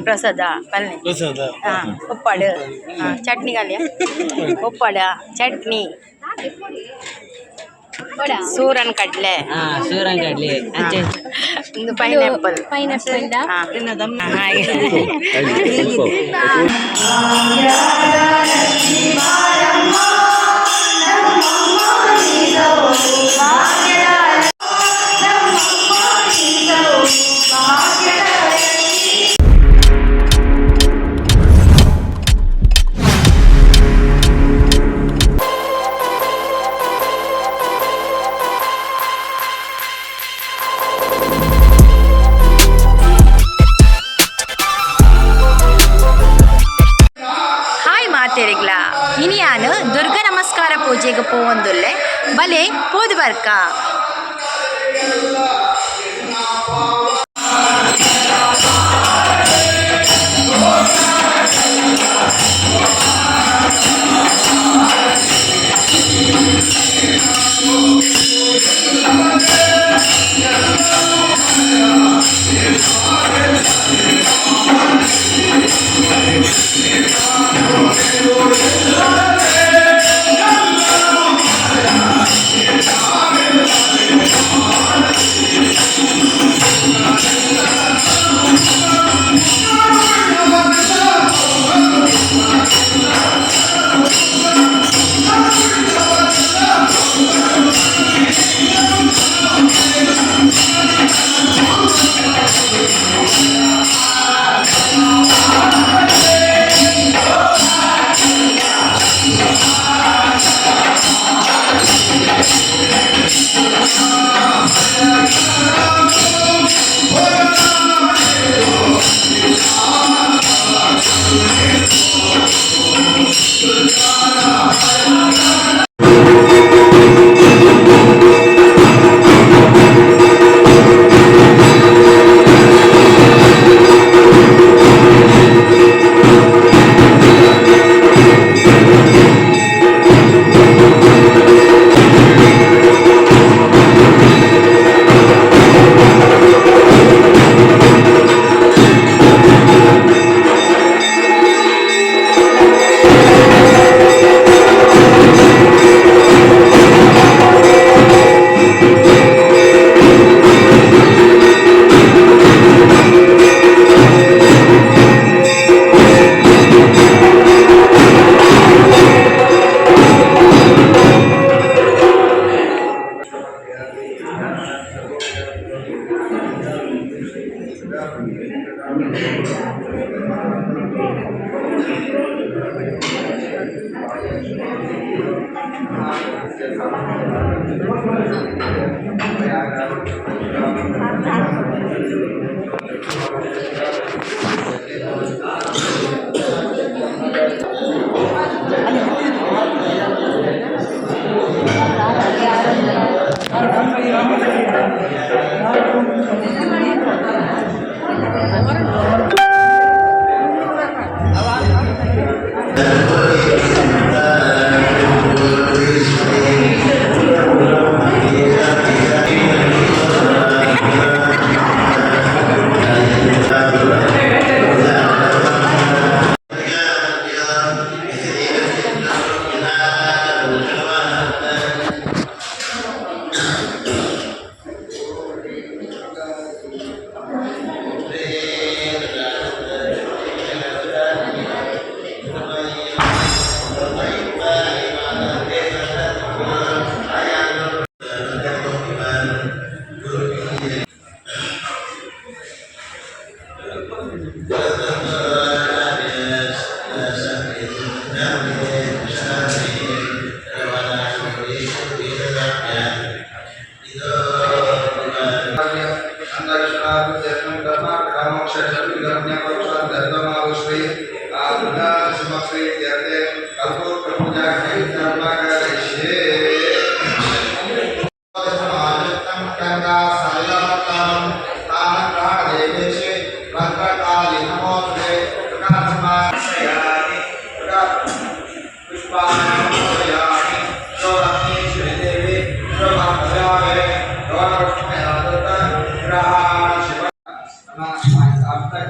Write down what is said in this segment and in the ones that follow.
ಪ್ರಸಾದ ಪಲ್ಲೆ. ಪ್ರಸಾದ. ಹಾಂ, ಉಪ್ಪಾಡು. ಹಾಂ, ಚಟ್ನಿ ಕಾಲಿಯ ಉಪ್ಪಾಡ ಚಟ್ನಿ, ಸೂರನ್ ಕಡಲೆ. ಹಾ, ಸೂರನ್ ಕಡ್ಲಿ ಅಂಚೆ. ಒಂದು ಪೈನಾಪಲ್. ಪೈನಾಪಲ್. ಹಾಂ, ಹಾಗೆ. ಹಾಯ್ ಮಾತೆರಿಗ್ಲ, ಇನಿಯಾನು ದುರ್ಗ ನಮಸ್ಕಾರ ಪೂಜೆಗೆ ಪೋವೊಂದುಲ್ಲೆ, ಬಲೆ ಪೋದು ಬರ್ಕ.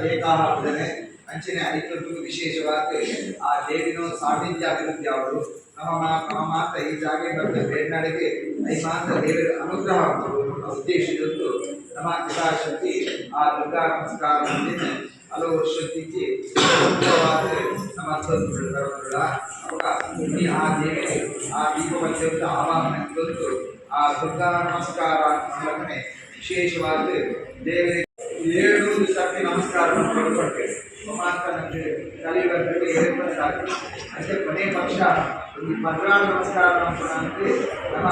ಏಕಾಹ ಭಜನೆ ಅಂಚನೆ ಐತೊಟ್ಟುಗು ವಿಶೇಷವಾದ ಆ ದೇವಿನ ಸಾನ್ನಿಧ್ಯ ಅಭಿವೃದ್ಧಿ ಅವರು ನಮ್ಮ ನಮ್ಮ ಮಾತ ಈ ಜಾಗೆ ಬಂದ ಬೇರ್ನಾಡಿಗೆ I ಮಾತ ದೇವರ ಅನುಗ್ರಹ ಉದ್ದೇಶದೊಂದು ನಮ್ಮ ಯಥಾಶಕ್ತಿ ಆ ದುರ್ಗಾ ನಮಸ್ಕಾರ ಮುಂದಿನ ಹಲವು ವರ್ಷಕ್ಕಿಂಚಿ ಸುಂದರವಾದ ನಮ್ಮ ಅವಾಗ ಈ ಆ ದೇವಿ ಆ ದೀಪವಂತ ಆವಾಹನೆ ತಂದು ಆ ದುರ್ಗಾ ನಮಸ್ಕಾರ ಮೂಲಕನೇ ವಿಶೇಷವಾದ ದೇವರಿಗೆ 700 ಸರ್ತಿ ನಮಸ್ಕಾರವನ್ನು ಕೊಡ್ಕೊಳ್ತೇವೆ. ಮಾತ್ರ ನಮಗೆ ಕಲಿಯುವಂತೆ ಏಳು ಸಾಕು. ಅಷ್ಟೇ, ಕೊನೆ ಪಕ್ಷ ಈ 16 ನಮಸ್ಕಾರ ಅಂದ್ರೆ ನಮ್ಮ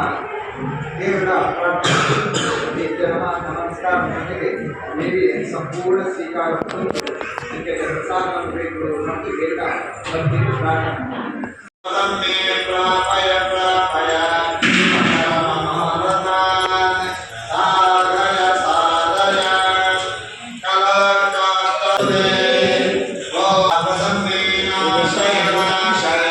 ದೇವರ ಪ್ರಾರ್ಥನೆ. ನಮ್ಮ ನಮಸ್ಕಾರ ಜೊತೆಗೆ ದೇವಿ ಸಂಪೂರ್ಣ ಸ್ವೀಕಾರ, ಅದಕ್ಕೆ ಪ್ರಸಾದವನ್ನು ಬೇಕು ಮತ್ತು ಬೇಗ ಭಕ್ತಿ ಪ್ರಾರ್ಥನೆ. ಮೇ ಪ್ರಾಪಯ ಪ್ರಾಪಯ ಮನೋರಥಾನ್ ಸಾಧಯ ಸಾಧಯ ಕಲಕಾಷ್ಟೇ ಗೋಪಸಮ್ಮೇ ನಾಶಯ ನಾಶಯ.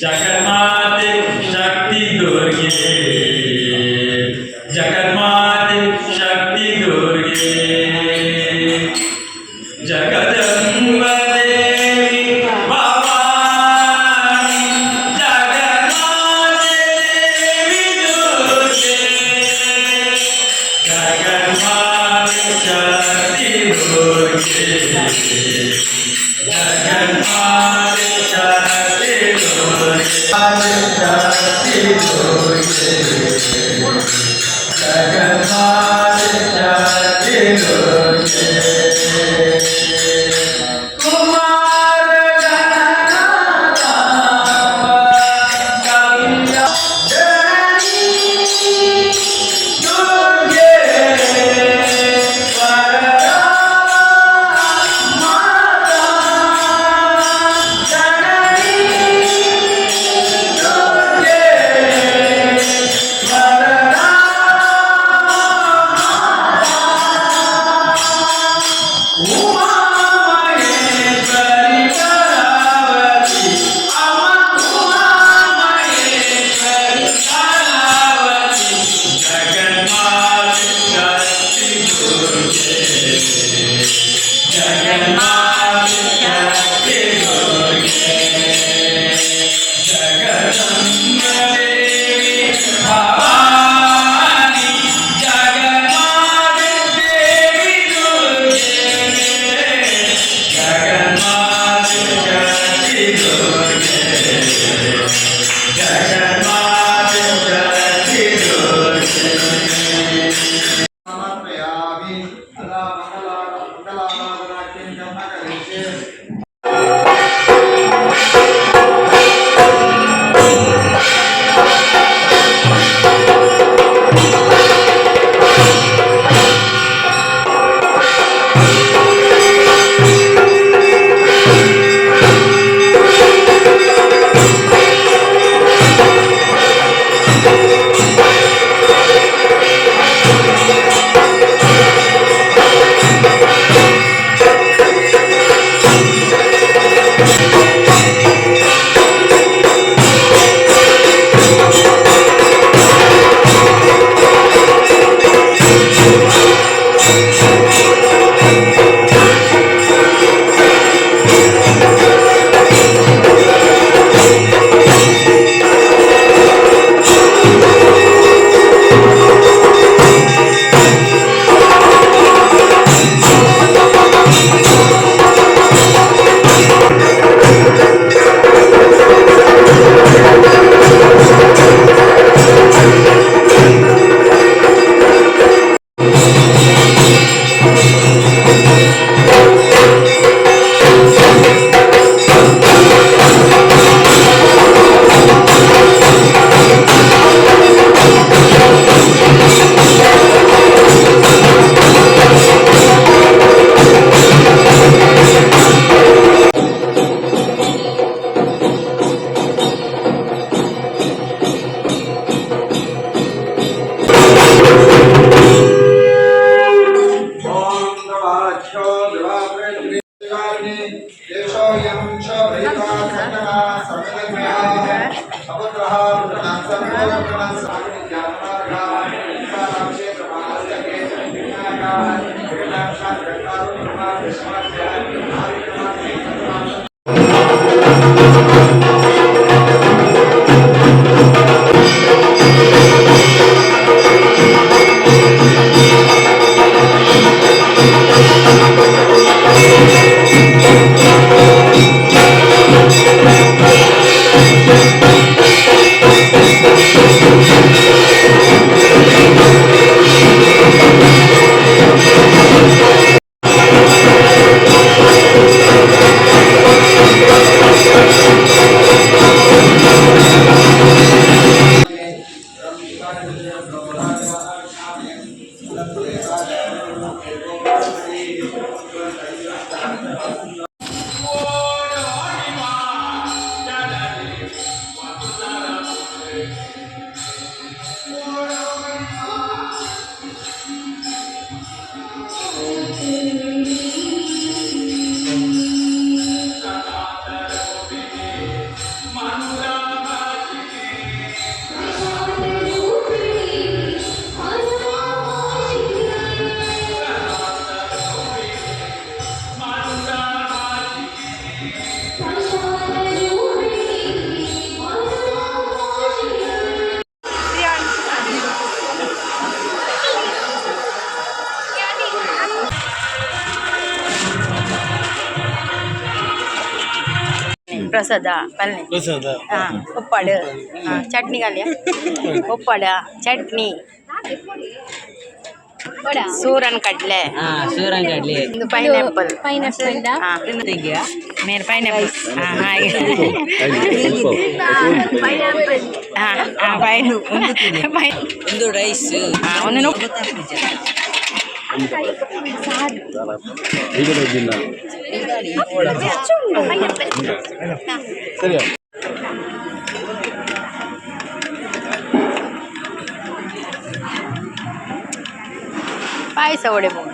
ಜಗನ್ಮಾತೆ ಶಕ್ತಿ ದುರ್ಗೆ, ಜಗನ್ಮಾತೆ ಶಕ್ತಿ ದುರ್ಗೆ, ಜಗದಂಬ ದೇವಿ ಭವಾನಿ, ಜಗನ್ಮಾತೆ ದೇವಿ ದುರ್ಗೆ, ಜಗನ್ಮಾತೆ ಶಕ್ತಿ ದುರ್ಗೆ, ಜಗನ್ಮಾತೆ ಶಕ್ತಿ ದುರ್ಗೆ, ಶಕ್ತಿ ದುರ್ಗೆ, ಜಗನ್ಮಾತೆ ಶಕ್ತಿ ದುರ್ಗೆ. ಕುಮಾರ ಗಣನಾಥ ಕಲ್ಯಾಣ ಜನನಿ ದುರ್ಗೆ ವರದಾ ಮಾತಾ, ಜನನಿ ದುರ್ಗೆ ವರದಾ ಉಮಾ ಮಹೇಶ್ವರಿ ಕಲಾವತಿ, ಅಮ್ಮ ಉಮಾ ಮಹೇಶ್ವರಿ ಕಲಾವತಿ, ಜಗನ್ಮಾತೆ ಶಕ್ತಿ ದುರ್ಗೆ, ಜಗನ್ಮಾತೆ ಶಕ್ತಿ ದುರ್ಗೆ, ಜಗದಂಬ ದೇವಿ ಭವಾನಿ, ಜಗನ್ಮಾತೆ ದೇವಿ ದುರ್ಗೆ, ಜಗನ್ಮಾತೆ. ಪ್ರಸಾದ ಪಲ್ಲೆ. ಪ್ರಸಾದ. ಹಾಂ, ಉಪ್ಪಾಡು. ಹಾಂ, ಚಟ್ನಿ ಗಾಲಿಯ ಉಪ್ಪಾಡ ಚಟ್ನಿ, ಸೂರನ್ ಕಡಲೆ. ಹಾ, ಸೂರಂಗಡ್ಲಿ. ಒಂದು ಪೈನಾಪಲ್. ಪೈನಾಪಲ್. ಹಾಂ. ತೆಗಿಯಾ. ಮೇಲೆ ಪೈನಾಪಲ್. ಹಾಂ, ಹಾಗೆ. ಹಾಂ ಹಾಂ, ಪೈನ್ ಪೈನ್. ಒಂದು ರೈಸ್. ಹಾಂ, ಒಂದು ಸರಿಯಾ? ಪಾಯಸ ಹೊಡಿಬೋದು.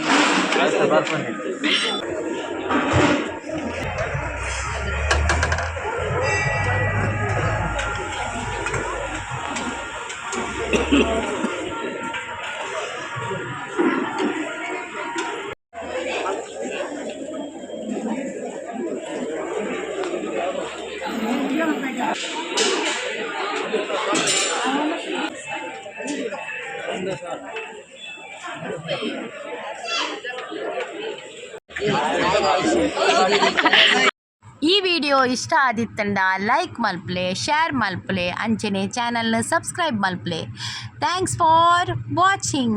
ಈ ವಿಡಿಯೋ ಇಷ್ಟ ಆದಿತ್ತಂಡ ಲೈಕ್ ಮಲ್ಪಲೆ, ಶೇರ್ ಮಲ್ಪಲೆ, ಅಂಚನೆ ಚಾನಲ್ನ ಸಬ್ಸ್ಕ್ರೈಬ್ ಮಲ್ಪಲೆ. Thanks for watching.